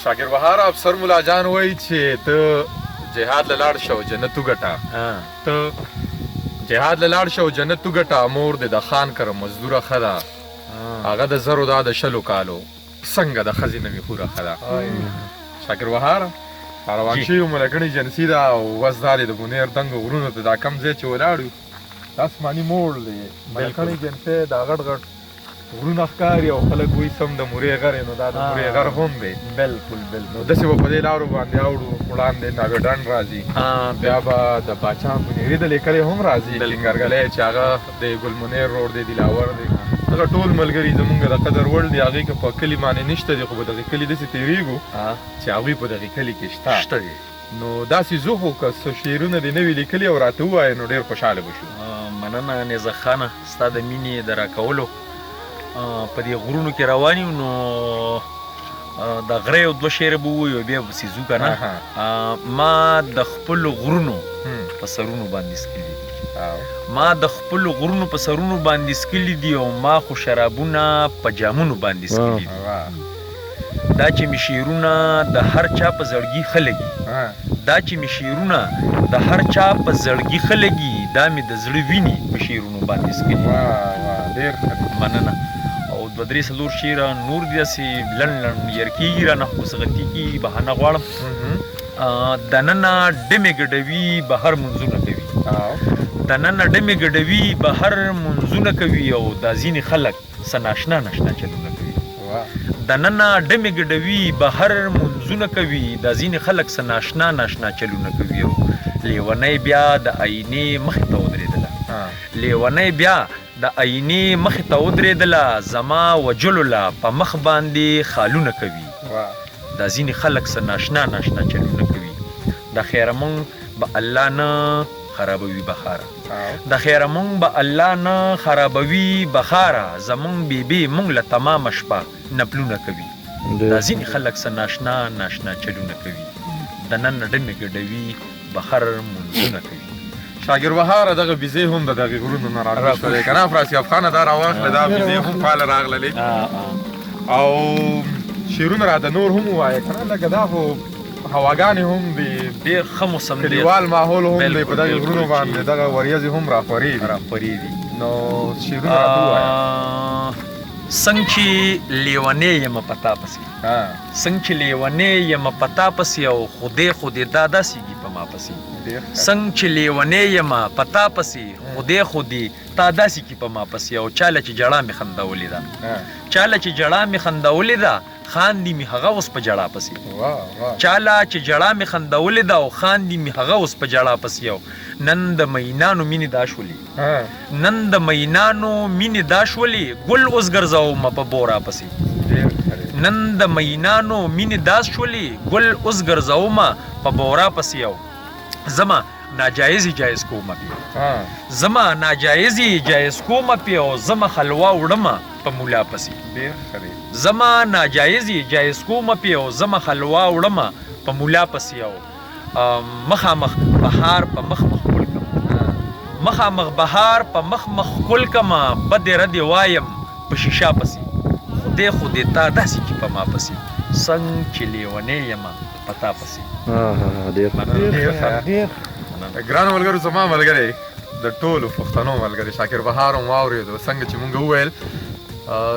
شاکر بهار افسر مولا جان وایي چې ته جهاد له لاړ شه او جنت وګټه. ته جهاد له لاړ شه او جنت وګټه، مور دې د خان کره مزدوره ښه ده، هغه د زرو دا د شلو کالو، څنګه د ښځې نه مې خوره ښه ده. شاکر بهار روان شوي یو، ملکڼ ایجنسي ده او وس دا دی د بونیر دنګو غرونو ته دا کم ځای چې ولاړ یو، دا آسماني موړ دی. ملکڼ ایجنسي دا غټ غټ غرونه ښکاري او خلک وایي سم د مورې غر نو دا د مورې غر هم دی. بالکل بالکل. نو داسې به په دې لارو باندې اوړو، وړاندې ناوې ډنډ راځي، بیا به د باچا بونیري د لیکلې هم راځي، ټینګرګلی چې هغه د ګل منیر روډ دی، دلاور دی، دغه ټول ملګري زمونږ د قدر وړ دي. هغې که په کلي باندې نشته دي، خو په دغه کلي داسې تېرېږو چې هغوی په دغه کلي کې شته دي. نو داسې ځو، خو که څه شعرونه دې نه وي لیکلي او راته ووایې نو ډېر خوشحاله به شو. مننه نیزه خانه ستا د مینې د راکولو. په دې غرونو کې روان یو، نو د غره یو دوه شعره به ووایو، بیا پسې ځو که نه. ما د خپلو غرونو په سرونو باندې څکلي دي، ما د خپلو غرونو په سرونو باندې څکلي دي، او ما خو شرابونه په جامونو باندې څکلي دي. دا چې مې شعرونه د هر چا په زړګي ښه لګي، دا چې مې شعرونه د هر چا په زړګي ښه لګي، دا مې د زړه وینې په شعرونو باندې څکلي دي. ډېر ښه. مننه. او دوه درې څلور شعره نور دي، داسې لنډ لنډ ير کېږي رانه، خو څه غلطي کېږي بهانه غواړم. دننه ډمې ګډوي بهر منځونه کوي، دننه ډمې ګډوي بهر منځونه کوي، او دا ځینې خلک څه ناشنا ناشنا چلونه کوي. دننه ډمې ګډوي بهر منځونه کوي، دا ځینې خلک څه ناشنا ناشنا چلونه کوي. او لیونی بیا د آینې مخې ته ودرېدله، لیونی بیا د آینې مخې ته ودرېدله، زما وجلو له په مخ باندې خالونه کوي. دا ځینې خلک څه ناشنا ناشنا چلونه کوي. د خیره مونږ به الله نه خرابوي بخاره، د خیره مونږ به الله نه خرابوي بخاره، زمونږ بیبي مونږ له تمامه شپه نپلونه کوي. دا ځینې خلک څه ناشنا ناشنا چلونه کوي، دننه ډمې ګډوي بهر منځونه کوي. شاګر بهار دغه بيزې هم د دغه غرونو نه راکوز شولې که نه افراسیاب خانه؟ دا راواخله، دا بيزې هم فعاله راغللې. او شعرونه راته نور هم ووایه که نه، لکه دا خو هواګانې هم دي، ډېر ښه موسم دی، کلیوال ماحول هم دی، په دغه غرونو باندې دغه وریځې هم راخورې دي، راخورې دي. نو شعرونه راته ووایه. څنګه چې لیونی یم په تا پسې، څنګه چې لیونی یم په تا پسې، او خدای خدای دا داسېږي په ما پسې. څنګه چې لیونی یم په تا پسې، خدای خدای تا داسې کی په ما پسې، او چاله چې جړا مې خندولې ده، چاله چې جړا مې خندولې ده، خاندي مې هغه اوس په جړا پسې. چاله چې جړا مې خندولې ده او خاندي مې هغه اوس په جړا پسې. او نن د مینانو مینې دا شولې، نن د مینانو مینې دا شولې، ګل اوس ګرځوم په بورا پسې. نن د مینانو مینې دا شولې، ګل اوس ګرځوم په بورا پسې. او زما ناجایزې جایز کومه پی، زما ناجایزې جایز کومه پی، او زما خلوا وړمه په مولا پسې. زما ناجایزې جایز کومه پی، او زما خلوا وړمه په مولا پسې. او مخامخ بهار په مخ مخ ښکل کم، مخامخ بهار په مخ مخ ښکل کمه، بدې ردې وایم په شیشه پسې. خدای خدای تا داسې چې په ما پسې، څنګه چې لیونی یمه په تا پسې. ډېر ډېر ګران ملګرو، زما ملګری، د ټولو پښتنو ملګری شاکر بهار هم واورېدو. څنګه چې مونږ وویل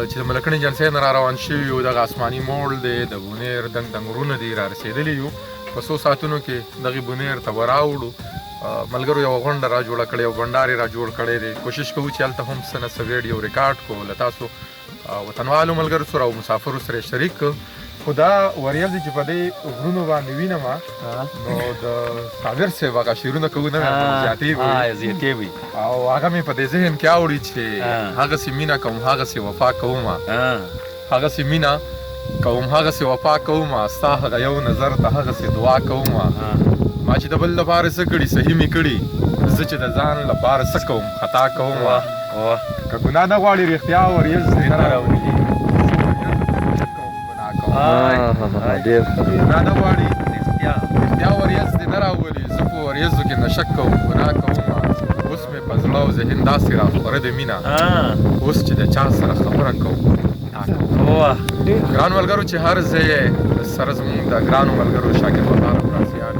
چې د ملکڼ ایجنسۍ نه را روان شوي یو، دغه آسماني موړ دی، د بونیر دنګ دنګ غرونه دي، را رسېدلي یو. په څو ساعتونو کې دغې بونیر ته به راوړو. ملګرو یوه غونډه را جوړه کړې او بنډار یې را جوړ کړی دی. کوشش کوو چې هلته هم څه نه څه ویډیو ریکارډ کړو، له تاسو وطنوالو ملګرو سره او مسافرو سره شریک کړو. خو دا وریځې چې په دې غرونو باندې وینم، نو د صابر صاحب هغه شعرونه کوو نه زیاتې وي، زیاتې وي، او هغه مې په دې ذهن کې اوړي چې هغسې مینه کوم هغسې وفا کوم، هغسې مینه کوم هغسې وفا کوم، ستا هغه یو نظر ته هغسې دعا کوم. ما چې د بل لپاره څه کړي صحیح مې کړي، زه چې د ځان لپاره څه کوم خطا کوم. که ګناه نه غواړي رښتیا وریځ دې نه راولي، ګناه نه غواړي رښتیا وریځ دې نه راولي، زه په وریځو کې نشه کوم ګناه کوم. اوس مې په زړه او ذهن داسې راخوره د مینه، اوس چې د چا سره خبره کوم واه. ګران ملګرو چې هر ځای سره زموږ د ګرانو ملګرو شاکر بهار او راسیان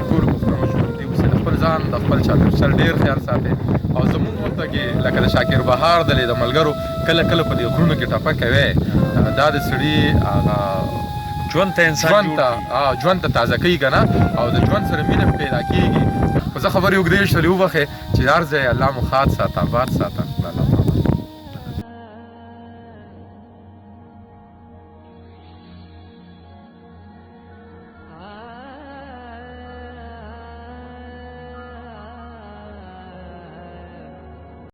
ټول پښتنو ژوندي اوسئ، د خپل ځان د خپل چاپېرچل ډېر خیال ساتئ. او زموږ ورته کې لکه د شاکر بهار دلې د ملګرو کله کله په دې غرونو کې ټپه کوي، دا د سړي هغه ژوند ته انسان ژوند ته ژوند ته تازه کوي که نه، او د ژوند سره مینه پیدا کېږي. خو زه خبرې اوږدې شولې، وبخښئ چې هر ځای الله مو ښاد ساته، آباد ساته. الله.